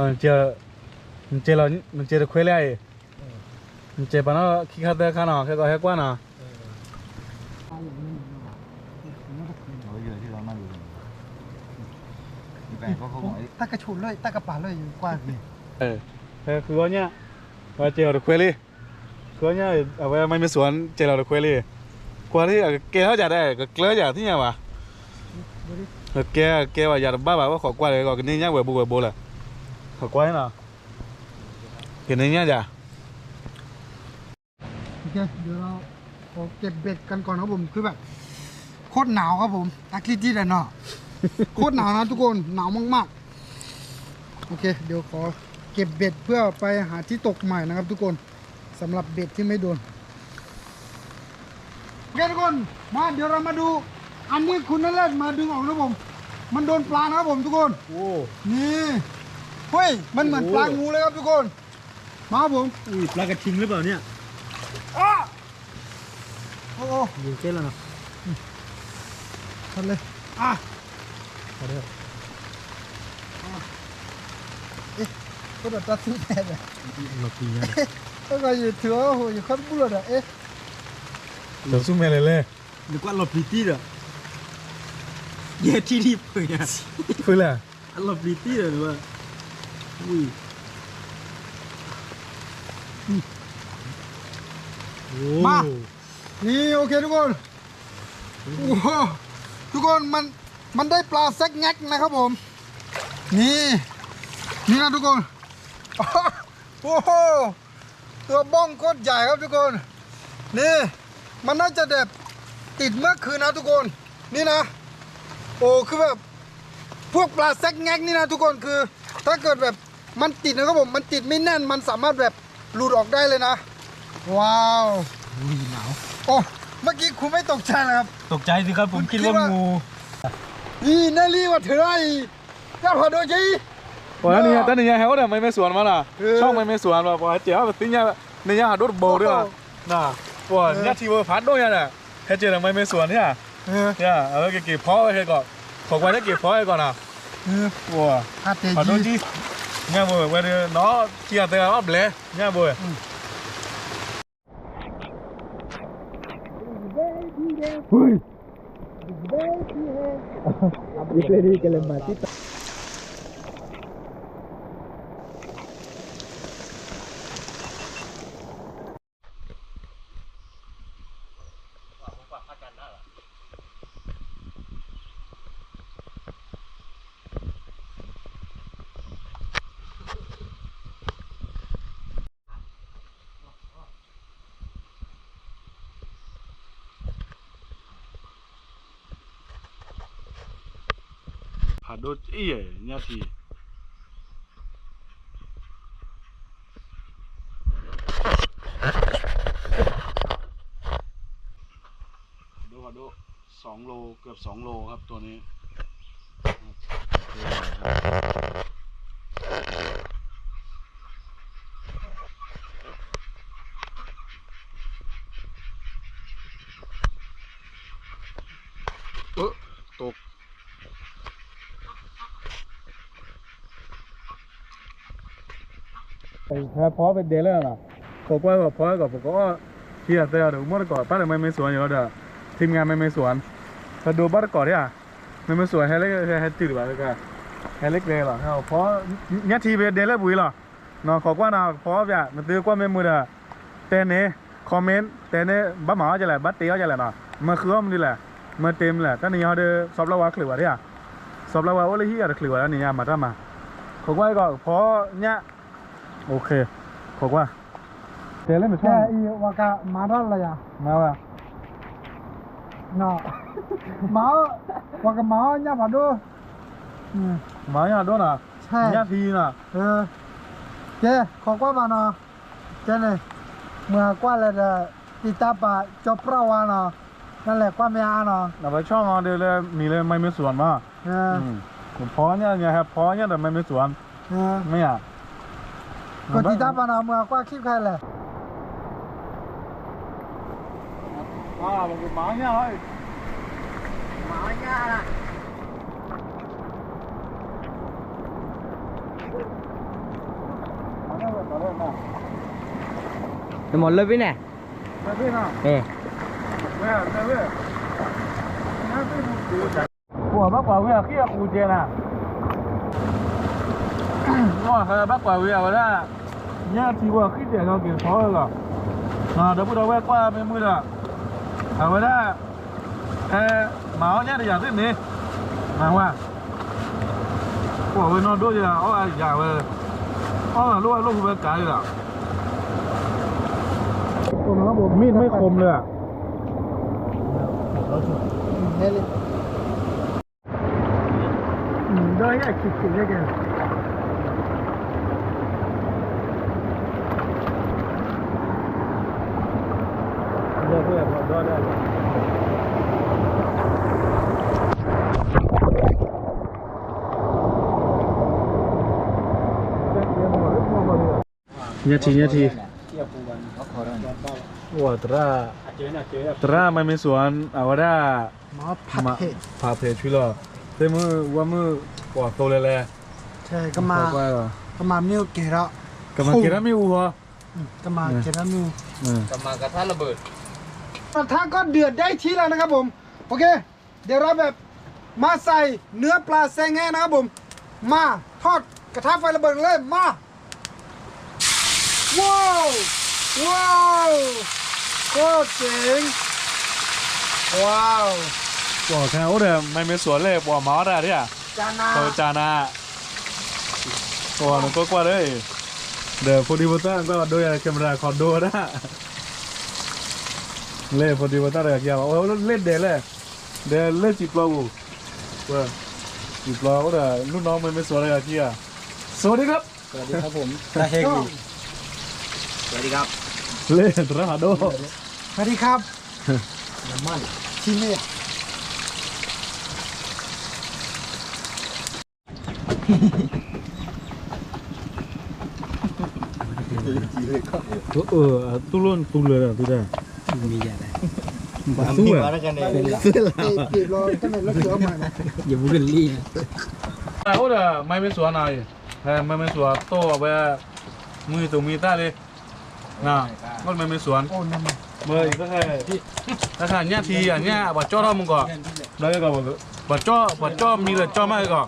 နကဲလီၤ, နကဲတခွဲလံအံၤ, နကဲပာ်နီၣ်ခံခါသၢခါနီၤ, ခဲကီးဟဲကွၢ်နီၤ. တၢ်ကဆိးလၢ တၢ်ကပာ်လၢယကွၢ်က့ၤ, ဃုအီၣ်ညၣ်, ဝဲကဲလီၤတခွဲလံ, ဃုအီၣ်ညၣ်, အဝဲမၤမ့ၢ်စူၤ ကဲလီၤတခွဲလံ, ကွၢ်လံ အကကဲထီၣ်ယၤဒၣ် ကကျၢယၤသ့ၣ်ညါဘၣ်, ကကဲ ကကဲဘၣ်ယၤတဘၣ်ဘၣ် ဝဲခိးကွၢ်လၢ ကန့ၢ်ညၣ်ဝဲဘူးဝဲဘူးလၢ, ခိးကွၢ်နီၤ, ကန့ၢ်ညၣ်ယၤ โอเค เดี๋ยวเราขอเก็บเบ็ดกันก่อนนะครับผม คือแบบโคตรหนาวครับผม อาทิตย์ที่แล้วเนาะ โคตรหนาวนะทุกคน หนาวมากๆ โอเค เดี๋ยวขอเก็บเบ็ดเพื่อไปหาที่ตกใหม่นะครับทุกคน สำหรับเบ็ดที่ไม่โดน โอเคทุกคน มา เดี๋ยวเรามาดู อันนี้คุณนเรศมาดึงออกนะผม มันโดนปลานะครับผมทุกคน โอ้ นี่ เฮ้ย มันเหมือนปลางูเลยครับทุกคน มาครับผม อุ้ย ปลากระทิงหรือเปล่าเนี่ย อ้า โอ้โห ยิงเจ๊แล้วเนาะ อืม พัดเลย อ่ะ พัดเลย อ่ะ เอ๊ะ ก็โดดตัดทิ้งแทนเลย เราปีนี้ เอ๊ะ แล้วก็อยู่ถือว่า โอ้โห อยู่ขั้นบุรุษอ่ะ เอ๊ะ เราสู้แม่เลยเลย นึกว่าเราปีตี้เหรอ เย้ที่นี่เปื่อยอ่ะ เปื่อยเลย အလီၤပျံၤတံၢ်ဒီးန့ၣ်ဝဲ ဝံၤ มา นี่ โอเคทุกคน โอ้โห ทุกคน มัน มันได้ปลาแซกแง็กนะครับผม นี่ นี่นะทุกคน โอ้โห ตัวบ้องโคตรใหญ่ครับทุกคน นี่ มันน่าจะแบบติดเมื่อคืนนะทุกคน นี่นะ โอ้ คือแบบ พวกปลาแซกแง็กนี่นะทุกคน คือ ถ้าเกิดแบบมันติดนะครับผม มันติดไม่แน่น มันสามารถแบบหลุดออกได้เลยนะ ว้าว อุ้ย หนาว โอ้ เมื่อกี้คุณไม่ตกใจเหรอครับ ตกใจสิครับ ผมคิดว่างู นี่ แน่รีบมาเถอะไอ้ ညၣ်ဖးဒိၣ်က့ ပှၤတနံၤညါ တနံၤညါဟဲအိၣ်ဒီး မ့မ့ၢ်စူၤမးနီၤ เออ ช่องမ့မ့ၢ်စူၤ ပှၤဟဲကဲအီၣ်ပသ့ၣ်ညါ နံၤညါဟးဒိၣ်တဘိဒီး ပှၤညၣ်ထံဝဲဖးဒိၣ်ညါဒီး ဟဲကဲဒီး မ့မ့ၢ်စူၤန့ၣ် အဝဲကက့ၤဖီဝဲခဲကီး ခိးကွၢ်န့ၣ်က့ၤဖီဝဲခဲကီးနီၤ ပှၤဖးဒိၣ်က့ ညၣ်ဘိဝဲဒီး နီၢ်ခံဂၤသၢဂၤအီၣ်ဘျဲ ညၣ်ဘိ Baby, baby, baby. ဖးဒိၣ်အံၤ ညၣ်ထံ ဖးဒိၣ် ဖးဒိၣ် สองโล เกือบสองโลครับตัวนี้ เออ ตก ဖဲဖီပဒဲလၢနီၤ ခိးကွၢ်ဂီၤဖီဂီၤ ပကအီၣ် ခံဂၤသၢဂၤဒီး မ့ၢ်တကိး ပၣ်ဒီးမ့မ့ၢ်စူၤညီဒီး ထံမ့ၢ်မ့မ့ၢ်စူၤ ဖဲဒိဘၣ်တကိးဒၣ်ဧါ မ့မ့ၢ်စူၤဟဲလၢ ဟဲတုၤတဘၣ် ဟဲလၢကျဲလီၤ ဖီ ညၣ်ထံဖဲဒဲလၢပူၤလီၤ နီၤ ခိးကွၢ်နီၤ ဖီပၠး နသုကွၢ်မ့ၢ်မုာ်ဒီး တဲန့ၣ် comment တဲန့ၣ် ဘၣ်မၤအီၣ်ကလဲၣ် ဘၣ်တဲအီၣ်ကလဲၣ်နီၤ မ့ၢ်ဃုအီၣ်မနုၤလဲၣ် မ့ၢ်တ့မနုၤလဲၣ် တၢ်နံၤညါဒီး စီၤပျၢ်ဝါချုးဝဲဒၣ်ဧါ စီၤပျၢ်ဝါအိၣ်လၢဟံၣ်အတချုးဝဲဒၣ်နံၤညါ မၤတၢ်မၤ ခိးကွၢ်အံၤကီး ဖီညၣ် โอเค ခိးကွၢ် တဲလၢမ့ၢ်ထီၣ် ကဲအံၤ ဝဲကမၤတၢ်လၢယၤ မၤဝဲ နီၤ မၤ ဝဲကမၤအီၣ်ညၣ်ဖးဒိၣ် မၤညၣ်ဒိၣ်နီၤ ညၣ်ဖံနီၤ ကဲ ခိးကွၢ်ဘၣ်နီၤ ကဲန့ၣ် မုၢ်ဟးကွၢ်လဲၣ်ဒီး တံၤတၢ်ပာ်ကၠီပြၣ်ဝါနီၤ နလဲၤကွၢ်မ့ၢ်အါနီၤ နဘၣ်ဆီၣ်မီၤဒ်လၢမံၤလၢမ့မ့ၢ်စူၤမး ဖီညၣ်ညါဟဲဖီညၣ်ဒီးမ့မ့ၢ်စူၤ မ့ၢ်ဧါ ကတံၤတၢ်ပာ်နီၤ မုၢ်ဟးကွၢ်ခံခါလဲၣ် မၤညၣ်လီၤ မၤညၣ်လီၤ မၤညၣ်လီၤ နမ့ၢ်လၢဖဲန့ၣ်, ပှၤဘၣ်ကွၢ်ဝဲအဃံအကူၣ်ကဲနၤ, ပှၤဘၣ်ကွၢ်ဝဲအဝဲဒၣ်, ညၣ်ထံဝဲအဃံတဲာ်လီၤက့ၤဖီလီၤ, ဒီပုၢ်ဒီဝဲၢ်ကွၢ်မ့ၢ်မုာ်ဒီး, အဝဲဒၣ်, ဟဲ, မၤအီၣ်ညၣ်တယၤသ့ၣ်န့ၣ်, မၤဝဲ, ကွၢ်ဝဲနီၢ်ဒိၣ်ယၤ အီၣ်အယၤဝဲ, အီၣ်လၢဝဲလိၣ်ဖုဝဲကၤလီၤ, မ့ၢ်မ့ၢ်ဃိမ်လၢ ဒီးယဆံးဆံးလၢကဲ, ညၣ်ထံ ညၣ်ထံ, ဝဲသရၣ်, သရၣ်မၤမ့ၢ်စှၤ အဝဲဒၣ်, ဖးဖဲးထွံလီၤ, သ့ၣ်မုၣ်ဝဲမုၣ်, ပှၤသိလဲၤလဲၤ, ကမၤမ့ၣ်အူကဲၤထီၣ်, ကမၤကဲၤထီၣ်မ့ၣ်အူဟီ, ကမၤကဲၤထီၣ်မ့ၣ်အူ, ကမၤကထါလၢဘၢၣ်, กระทะก็เดือดได้ที่แล้วนะครับผม โอเค เดี๋ยวเราแบบมาใส่เนื้อปลาแซงแงะนะครับผม มาทอด กระทะไฟระเบิดกันเลย มา ว้าว ว้าว โคตรเจ๋ง ว้าว ပှၤခဲအိၣ်ဒီး မၤမ့ၢ်စှၤလဲၣ် ပှၤမၤအီၣ်တၢ်ဒ်ဧါ, ကၢနၤ, ပှၤနကွၢ်ကွၢ်ဒီး, ဒီးဖိဒံဖိသၣ်ကွၢ်ဒိယၤ camera ခီဒိဝဲဒၣ်, လၢဖိဒံဖိသၣ်တဂၤခံဂၤ, လၢဒဲးလဲၣ်, ဒီးလၢစံာ်ပျီပူၤ, စံာ်ပျီအိၣ်ဒီး လူၢ်နီၢ်မၤမ့ၢ်စှၤတဂၤခံဂၤ, สวัสดีครับ สวัสดีครับผม ตาเฮงอยู่ สวัสดีครับ လၢသရၣ်ဟးဒိၣ် สวัสดีครับ น้ำมัน ที่นี่ သူလၢသူလၢာ်ဒီးသုတၢ်, မ့ၢ်ယၤလဲၣ်, ပှၤသူဝဲ, ယဘူးကလံၣ်, အိၣ်ဒီး မၤမ့ၢ်စှၤနၤအံၤ, မၤမ့ၢ်စှၤတိၢ်အဝဲ, မုၢ်သူၣ်မုၢ်သၣ်လံ, အိၣ်မၤမ့ၢ်စှၤ, တၢ်ခါညၣ်ထံအညၣ် ပှၤကၠီၣ်ထီၣ်မူကီၢ်, ပှၤကၠီၣ်မံလၢကၠီၣ်မးကီၢ်,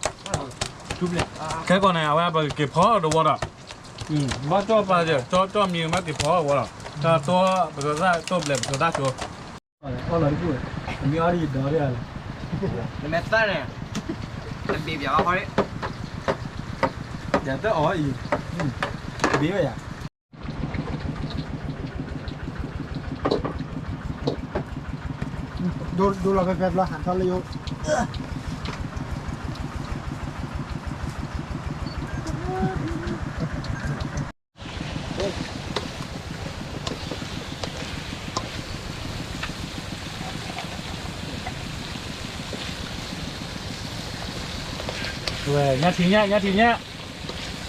ခဲကီၢ်န့ၣ် အဝဲပက့ၤဖီအီၣ်ဒီးဝီဒီး, ဘၣ်ကၠီၣ်ပာ်ကၠီၣ်မံမ့ၢ်က့ၤဖီအီၣ်ဒီးဝီဒီး, တၢ်တိၢ်ပကသၣ်တိၢ်ဘျဲးပကသၣ်ဆိ, အီၣ်လီၤတကူၣ်, မ့ၢ်အီၣ်ဒ်ယဒီးဒ်လဲၣ်, နမဲာ်သၣ်န့ၣ်, တဘ့ၣ်ပျးအီၣ်ခီ, ယတအီၣ်အံၤ, တဘ့ၣ်ဝဲယၤ ဒိလီၤဖဲဖဲဘျီဟးထီၣ်လၢယိၣ်, ဝဲ ညၣ်ထံညၣ် ညၣ်ထံညၣ်,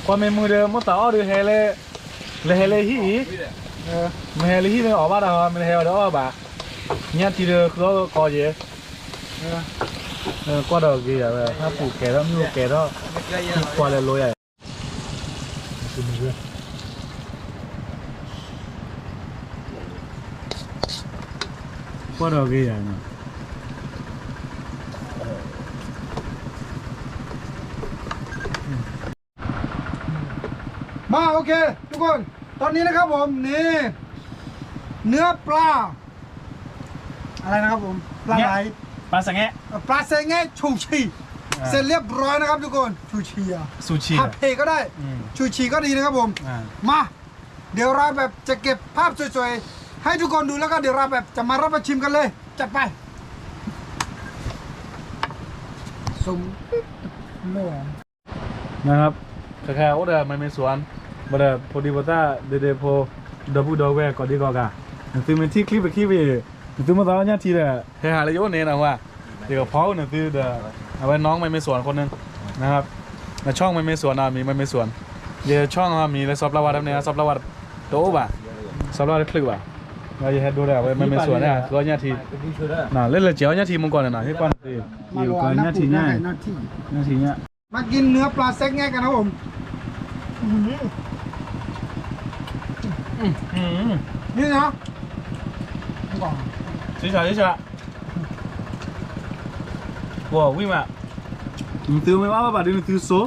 ကွၢ်မ့ၢ်မုာ်ဒီး မိၢ်သးအီၣ်ဒီးဟဲလၢ, လဲၤဟဲလၢဟံၣ်အံၤ, မ့ၢ်ဟဲလၢဟံၣ်န့ၣ်အီၣ်ဘၣ်တၢ်ဟီ မ့ၢ်ဟဲအီၤဒီးအီၣ်ဘၣ်, ညၣ်ထံဒီးဃုအီၣ်ကီယဲ, ကွၢ်ဒီးဂ့ၤယၤဝဲ ဟးပူၤကဲၤထီၣ်မ့ၣ်အူကဲၤထီၣ်, ကွၢ်လဲၤလိယၤ ကွၢ်ဒီးဂ့ၤယၤန့ၣ် มา โอเค ทุกคน ตอนนี้นะครับผม นี่ เนื้อปลา อะไรนะครับผม ปลาไหล ปลาแซงแงะ ปลาแซงแงะ ชูชี อ่า เสร็จเรียบร้อยนะครับทุกคน ชูชีอ่ะ ซูชิ ผัดเผ็ดก็ได้ อืม ชูชีก็ดีนะครับผม อ่า มา เดี๋ยวเราแบบจะเก็บภาพสวยๆ ให้ทุกคนดู แล้วก็เดี๋ยวเราแบบจะมารับประชิมกันเลย จัดไป สม นะครับ ခဲခဲအိၣ်ဒီး မၤမ့ၢ်စှၤ, ဘၣ်ဒီး ဖိဒံဖိသၣ် ဒ့ဒ့ဖိ ဒီပုၢ်ဒီဝဲၢ် ကိးဒံကိးဂၤ, နသုမ့ၢ်ထံၣ် clip ပခံဘ့ၣ်, နသုမ့ၢ်သးအီၣ်ညၣ်ထံဒီး ဟဲဟးလၢယအိၣ်န့ၣ်နဝဲ, ယကဖီအိၣ်နသုဒီး အဝဲနီၢ်မၤမ့ၢ်စှၤအဃိန့ၣ်, နဆီၣ်မၤမ့ၢ်စှၤ နမံၤမၤမ့ၢ်စှၤ, ယဆီၣ်မံၤလၢစီၤပျၢ်ဝါတမ့ၢ် စီၤပျၢ်ဝါတအိၣ်ဘၣ်, စီၤပျၢ်ဝါတချုးဘၣ်, ဒီးယဟဲဒိဒီး အဝဲမၤမ့ၢ်စှၤန့ၣ် ဃုအီၣ်ညၣ်ထံ, လၢလၢကဲအီၣ်ညၣ်ထံမူကီၢ်န့ၣ်နီၤ ဟ့ၣ်ကွၢ်နသု, ညၣ်ထံညၣ်, ညၣ်ထံညၣ်. มากินเนื้อปลาแซกแงะกันนะครับผม န့ၣ်နီၤ, ဆံဆး ဆံဆး, ကွၢ်ဝံၣ်မး, နသုမ့ၢ်အီၣ်ဘၣ်ဒုးနသုစိ,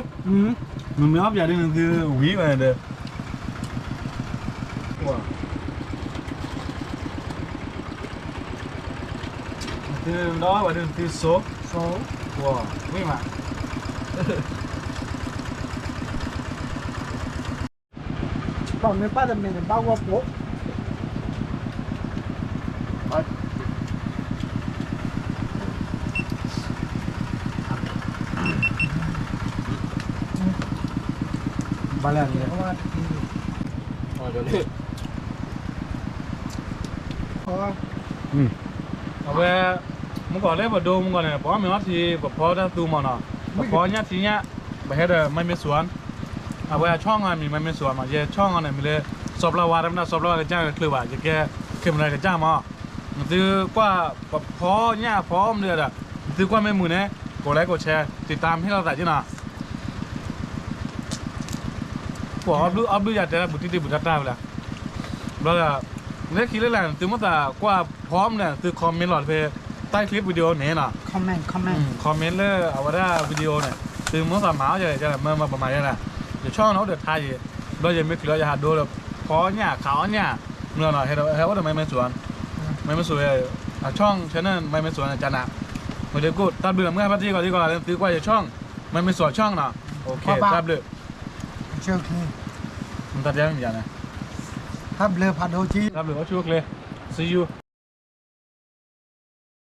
နမ့ၢ်အီၣ်ပၠးဒုးနသုဝံၣ်မးဒီး သုဒီးဝဲဒုးသုစိ, ဝံၣ်မး, ပှၤမ့ၢ်ပၢ်တမ့ၢ်န့ၣ် ဘၣ်ဂီၢ်ပိာ်, ဘၣ်လဲၣ်န့ၣ် အဝဲ မုၢ်ကီၢ်လၢပဒိမုၢ်ကီၢ်န့ၣ် ပှၤမ့ၢ်အီထံ ပဖီတၢ်သူမးနီၤ, ပဖီညၣ်ထံညၣ်, ပဟဲဒီး မၤမ့ၢ်စူၣ်ဧါ, အဝဲအဆီၣ်အီၤမံၤ မၤမ့ၢ်စူၣ်ဧါမး, ယဲဆီၣ်အီၤန့ၣ် မ့ၢ်လၢ စီၤပျၢ်ဝါ တမ့ၢ်ဒၣ် စီၤပျၢ်ဝါကစၢ်ကချုးဘၣ်, ယကဲ camera ကစၢ်မး, နသုကွၢ်ပဖီညၣ်ဖီမနုၤဒီး နသုကွၢ်မ့ၢ်မုာ်န့ၣ် ကိးlikeကိးshare တံၤတၢ်မ့ၢ်လီၤသးက့နီၤ ကွၢ်အီၣ်ဘျုးအီၣ်ဘျုးယၤတဲလၢဘူးတံၢ်တံၢ်ဘူးတၢ်တၢ်ဝဲလၢ, ဘျီဒီး လၢခံလၢလဲၣ် သုမ့ၢ်သးကွၢ်ဖီမနုၤ သု comment လီၤဖဲ တၢ် clip video န့ၣ်နီၤ, comment လၢအဝဲဒၣ် video န့ၣ် သုမ့ၢ်သးမၤအီၣ်ယၤ မ့ၢ်ပမၤယၤလၢ ယဆီၣ်န့ၣ်အိၣ်ဒီးထါယံၤ, ဘျီယမ့ၢ်ချုးအီၣ်ယဟးဒိဒီး ဖီညၣ်ခးအီၣ်ညၣ်, မ့ၢ်နီၤ ဟဲအိၣ်ဒီး မၤမ့ၢ်စူၣ်, မၤမ့ၢ်စူၣ်, အဆီၣ် channel မၤမ့ၢ်စူၣ်န့ၣ် ကနၣ်, မ့ၢ်ဒ့ကိၣ် တၢ်ဘျုးလီၤ မုၢ်ဟါဘၣ်တံၢ်ကီးတံၢ်ကီးလၢသုကွၢ်ယဆီၣ်, မၤမ့ၢ်စူၣ်ဆီၣ်နီၤ, တၢ်ဘျုး, တၢ်ဘျုး, တၢ်ဘျုး, အိၣ်ဆူၣ်အိၣ်ချ့, see you.